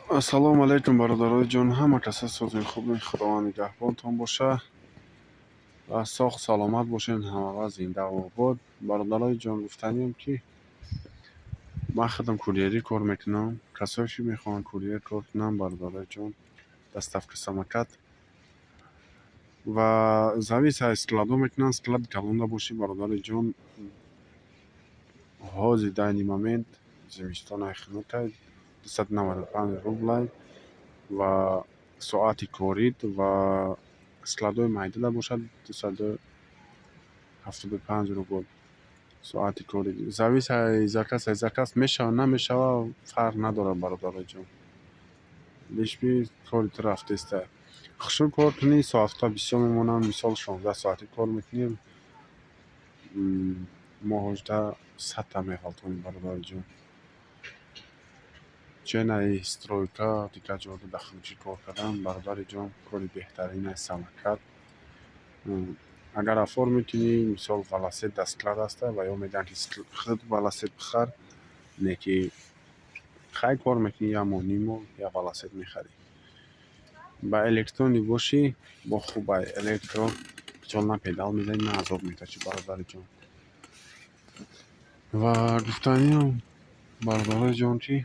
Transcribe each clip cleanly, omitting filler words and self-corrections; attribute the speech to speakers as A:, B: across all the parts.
A: Ассалому алайкум, бародарои ҷон, ҳама каса сози хуби Худованд нигаҳбонтон боша ва соғ саломат бошед, ҳамавақт зиндаву обод. Бародарои ҷон, гуфтанием, ки ман худам курьерӣ кор мекунам. Касое ки мехоҳанд курьер кор кунанд, бародарои ҷон, доставка, самокат ва завис аз складо мекунанд. Склади калонда бошӣ, бародари ҷон, ҳозир, данный момент, зимистонай, хунукай, 295 рублай ва соати корид ва складҳои майдада бошад, 275 рубл соати корӣ. Завис аз заказ, аз заказ мешава, намешава, фарқ надорад, бародарои ҷон. Лишь бы кори ту рафтеста. Хушук кор кунӣ, соатҳо бисёр мемонанд, мисол, 16 соатӣ кор мекунӣ, моҳожда 100-та меғалтонӣ, бародари ҷон. Ченаи стройка, дигар ҷоҳо дар хунукӣ кор кардан, бародари ҷон, кори беҳтарин аст самокат. Агар оформить кунӣ, мисол, велосипед дар склад аста ва ё мегӯянд, ки худ велосипед бихар, не ки хай кор мекунӣ як моҳ, ним моҳ, як велосипед мехарӣ. Ба электронӣ бошӣ, бо хубай электро, мисол, на педал мезанӣ, на азоб мекашӣ, бародари ҷон. Ва гуфтаниам, бародарои ҷон, ки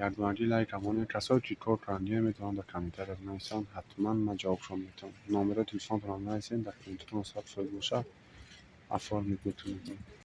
A: якдонагӣ лайка монед. Касое ки кор кардагианд, метавонанд дар комментария бинависанд, ҳатман ман ҷавобшон медиҳам. Номерои телефонтонро нависед, дар комментария 100% бошад, оформить мекунем.